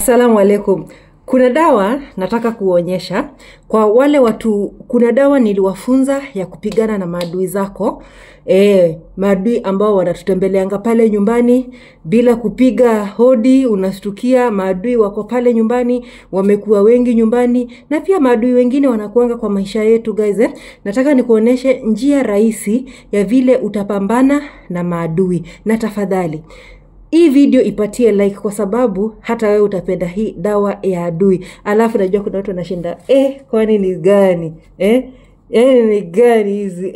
Asalamu alaikum. Kuna dawa nataka kuonyesha kwa wale watu. Kuna dawa niliwafunza ya kupigana na maadui zako. Maadui ambao wanatutembeleanga pale nyumbani bila kupiga hodi, unastukia maadui wako pale nyumbani, wamekuwa wengi nyumbani, na pia maadui wengine wanakuanga kwa maisha yetu guys. Nataka nikuoneshe njia rahisi ya vile utapambana na maadui. Na tafadhali hii video ipatie like kwa sababu hata wewe utapenda hii dawa ya adui. Alafu najua kuna watu wanashinda, kwani ni gani? Yaani ni gani hizi?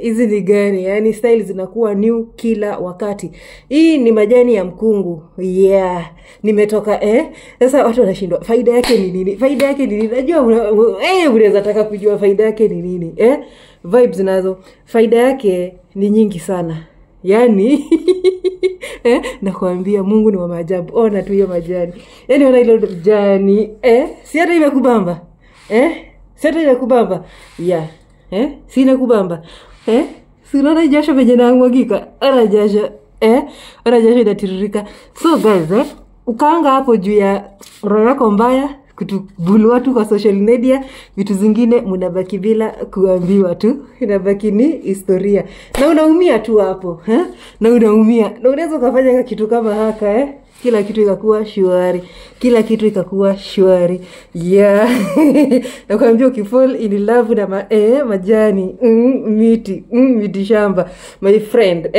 Hizi ni gani? Yaani style zinakuwa new kila wakati. Hii ni majani ya mkungu. Yeah, nimetoka Sasa watu wanashindwa, faida yake ni nini? Faida yake ni nini? Najua unaweza taka kujua faida yake ni nini. Vibes nazo. Faida yake ni nyingi sana. Yaani nakwambia Mungu ni wa maajabu. Ona tu hiyo majani. Yaani ona ile jani. Si hata imekubamba. Si hata imekubamba. Yeah. Si inakubamba. Si unaona jasho venye inamwagika? Ona jasho. Ona jasho inatiririka. So guys, ukaanga hapo juu ya roho yako mbaya kutubulu watu kwa social media, vitu zingine mnabaki bila kuambiwa tu, inabaki ni historia. Na unaumia tu hapo, Na unaumia. Na unaweza ukafanya kitu kama haka, Kila kitu ikakuwa shwari. Kila kitu ikakuwa shwari. Yeah. Nakwambia ukifall in love na majani, miti, miti shamba, my friend,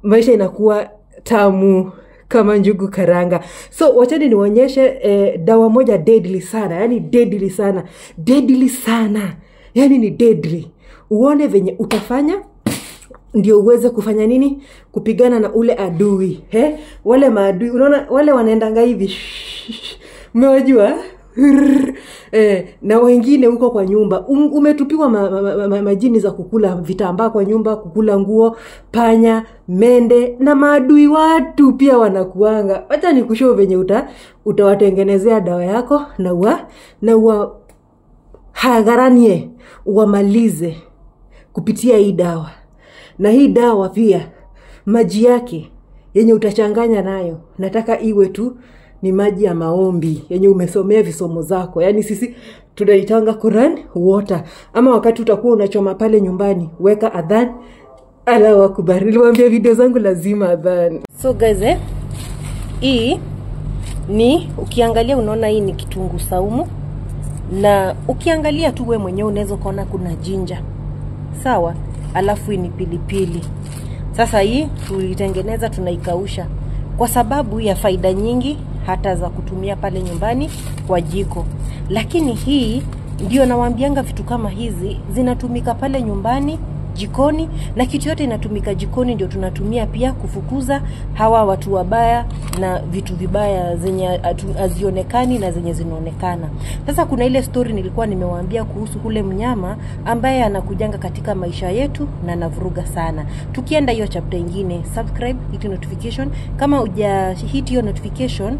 Maisha inakuwa tamu kama njugu karanga. So wachani niwaonyeshe dawa moja deadly sana. Yani deadly sana. Deadly sana. Yani ni deadly. Uone venye utafanya ndio uweze kufanya nini? Kupigana na ule adui. Wale maadui, unaona wale wanaendanga hivi. Umewajua? Na wengine huko kwa nyumba umetupiwa majini za kukula vitambaa kwa nyumba, kukula nguo, panya, mende na maadui watu pia wanakuanga. Wacha nikushow venye utawatengenezea dawa yako na uwa hagaranie, uwamalize kupitia hii dawa. Na hii dawa pia maji yake yenye utachanganya nayo nataka iwe tu ni maji ya maombi yenye umesomea visomo zako. Yaani sisi tunaitanga Quran water. Ama wakati utakuwa unachoma pale nyumbani, weka adhan. Allahu Akbar. Niliwaambia video zangu lazima adhan. So guys, hii ni ukiangalia unaona hii ni kitunguu saumu, na ukiangalia tu wewe mwenyewe unaweza kuona kuna ginger. Sawa? Alafu hii ni pilipili. Sasa hii tulitengeneza, tunaikausha kwa sababu ya faida nyingi hata za kutumia pale nyumbani kwa jiko. Lakini hii ndio nawaambianga vitu kama hizi zinatumika pale nyumbani jikoni, na kitu yote inatumika jikoni ndio tunatumia pia kufukuza hawa watu wabaya na vitu vibaya zenye hazionekani na zenye zinaonekana. Sasa kuna ile story nilikuwa nimewaambia kuhusu ule mnyama ambaye anakujanga katika maisha yetu na anavuruga sana. Tukienda hiyo chapter nyingine, subscribe, hit notification. Kama huja hit hiyo notification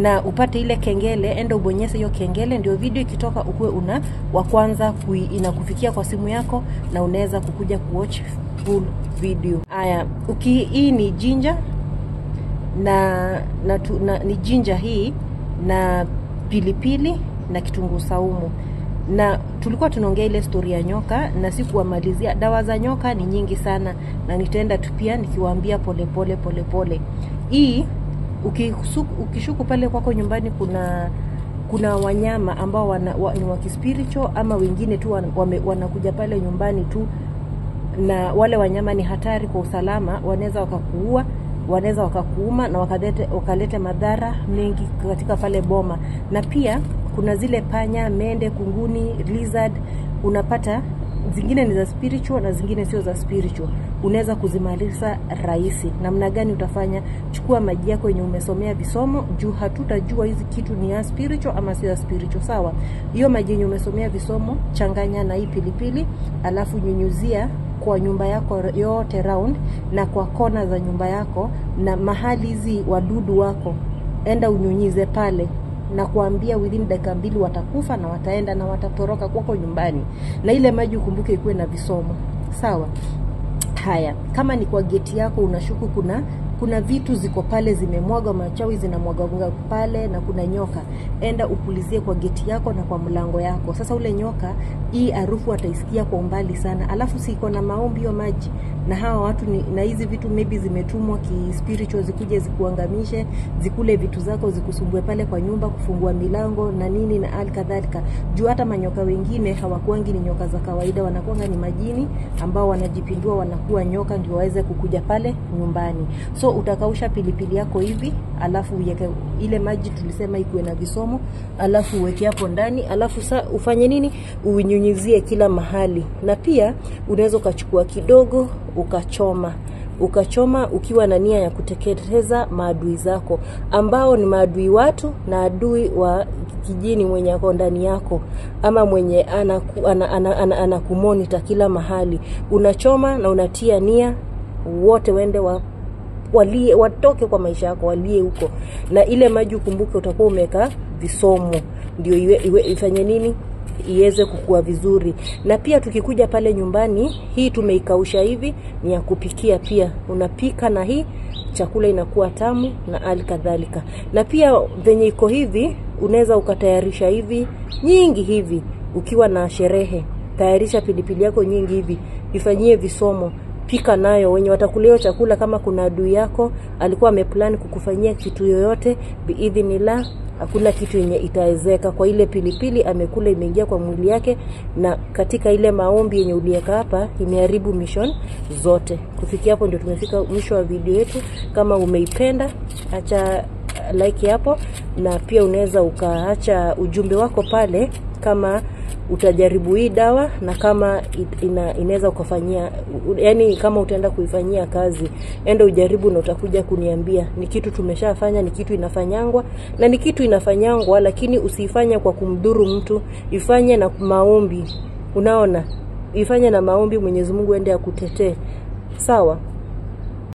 na upate ile kengele, enda ubonyeze hiyo kengele ndio video ikitoka ukuwe una wa kwanza inakufikia kwa simu yako na unaweza kukuja kuwatch full video. Aya, hii ni ginger na ni ginger hii na pilipili na kitunguu saumu. Na tulikuwa tunaongea ile story ya nyoka na sikuwamalizia. Dawa za nyoka ni nyingi sana na nitaenda tu pia nikiwaambia pole pole pole pole. Hii ukishuku pale kwako nyumbani kuna wanyama ambao ni wa kispiritual ama wengine tu wanakuja pale nyumbani tu, na wale wanyama ni hatari kwa usalama, wanaweza wakakuua, wanaweza wakakuuma na wakalete madhara mengi katika pale boma. Na pia kuna zile panya, mende, kunguni, lizard, unapata zingine ni za spiritual na zingine sio za spiritual. Unaweza kuzimaliza rahisi. Namna gani utafanya? Chukua maji yako yenye umesomea visomo, juu hatutajua hizi kitu ni ya spiritual ama sio ya spiritual, sawa? Hiyo maji yenye umesomea visomo changanya na hii pilipili, alafu nyunyuzia kwa nyumba yako yote round na kwa kona za nyumba yako na mahali hizi wadudu wako, enda unyunyize pale. Na kuambia within dakika 2 watakufa na wataenda na watatoroka kwako nyumbani. Na ile maji ukumbuke ikuwe na visomo. Sawa? Haya, kama ni kwa geti yako unashuku kuna Kuna vitu ziko pale zimemwaga, machawi zinamwaga pale, na kuna nyoka. Enda upulizie kwa geti yako na kwa mlango yako. Sasa ule nyoka, hii harufu ataisikia kwa umbali sana. Alafu si iko na maombi hiyo maji, na hawa watu ni, na hizi vitu maybe zimetumwa ki spiritual zikuje zikuangamishe, zikule vitu zako, zikusumbue pale kwa nyumba, kufungua milango na nini na al kadhalika. Juu hata manyoka wengine hawakuangi ni nyoka za kawaida, wanakuanga ni majini ambao wanajipindua wanakuwa nyoka ndio waweze kukuja pale nyumbani. So utakausha pilipili yako hivi, alafu uweke ile maji tulisema ikuwe na visomo, alafu uweke hapo ndani, alafu ufanye nini? Uinyunyizie kila mahali. Na pia unaweza ukachukua kidogo ukachoma. Ukachoma ukiwa na nia ya kuteketeza maadui zako ambao ni maadui watu na adui wa kijini mwenye ako ndani yako, ama mwenye anakumonita kila mahali. Unachoma na unatia nia wote waende walie, watoke kwa maisha yako, walie huko. Na ile maji ukumbuke utakuwa umeka visomo ndio iwe ifanye nini, iweze kukua vizuri. Na pia tukikuja pale nyumbani, hii tumeikausha hivi, ni ya kupikia pia. Unapika na hii chakula inakuwa tamu na hali kadhalika. Na pia venye iko hivi, unaweza ukatayarisha hivi nyingi hivi ukiwa na sherehe. Tayarisha pilipili yako nyingi hivi, ifanyie visomo, pika nayo. Wenye watakuleo chakula, kama kuna adui yako alikuwa ameplan kukufanyia kitu yoyote, biidhinillah hakuna kitu yenye itaezeka kwa ile pilipili amekula, imeingia kwa mwili yake, na katika ile maombi yenye uliweka hapa imeharibu mission zote. Kufikia hapo ndio tumefika mwisho wa video yetu. Kama umeipenda acha like hapo, na pia unaweza ukaacha ujumbe wako pale kama utajaribu hii dawa na kama inaweza ukafanyia, yani kama utaenda kuifanyia kazi, enda ujaribu na utakuja kuniambia. Ni kitu tumeshafanya, ni kitu inafanyangwa na ni kitu inafanyangwa, lakini usifanye kwa kumdhuru mtu, ifanye na maombi. Unaona, ifanye na maombi, Mwenyezi Mungu ende akutetee. Sawa.